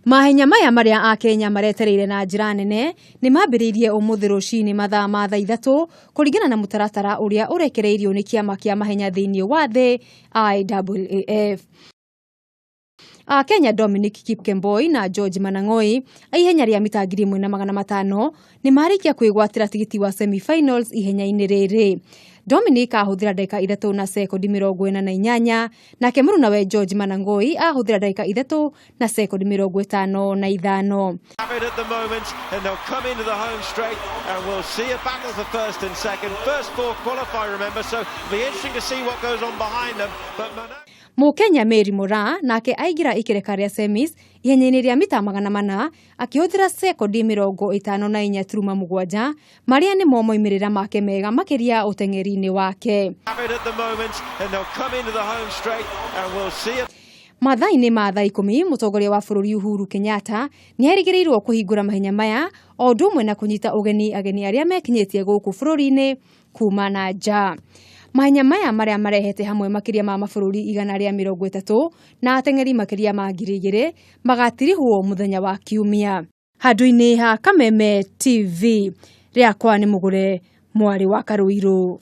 Mahenya maya marĩa Akenya maretereire na njĩra nene nĩ mambĩrĩirie ũmũthĩ rũcinĩ mathaa ma thaa 3 kũringana na mũtaratara ũrĩa ũrekereirio nĩ kĩama kĩa mahenya thĩinĩ wa thĩ IAAF. Akenya Dominic Kipkemboi na George Manang'oi a ihenya rĩa mita 1500 nĩ marĩkia kwĩgwatĩra tigiti wa semi-finals ihenya-inĩ rĩrĩ. Dominic ahũthĩra ndagĩka 3 na sekondi 48, nake mũrunawe George Manang'oi ahũthĩra ndagĩka 3 na sekondi 55. Have it at the moment, and they'll come into the home straight, and we'll see a battle for first and second. First four qualify, remember, so it'll be interesting to see what goes on behind them. But Mana- Mũkenya Mary Moraa nake aingĩra ikereka rĩa semis ihenya-inĩ rĩa mita 400 akĩhũthĩra sekondi 54.7, marĩa nĩmo moimĩrĩra make mega makĩria ũteng'eri-inĩ wake. Have it at the moment, and they'll come into the home straight, and we'll see a Mathaa-inĩ ma thaa 10, mũtongoria wa bũrũri Uhuru Kenyatta nĩ erĩgĩrĩirwo kũhingũra mahenya maya o ũndũ ũmwe na kũnyita ũgeni ageni arĩa mekinyĩtie gũkũ bũrũri-inĩ kuma na nja. Mahenya maya marĩa marehete hamwe makĩria ma mabũrũri 130 na ateng'eri makĩria ma 2000 magatirihwo mũthenya wa Kiumia. Handũ-inĩ ha Kameme TV, rĩakwa nĩ Mũgũre mwarĩ wa Karũirũ.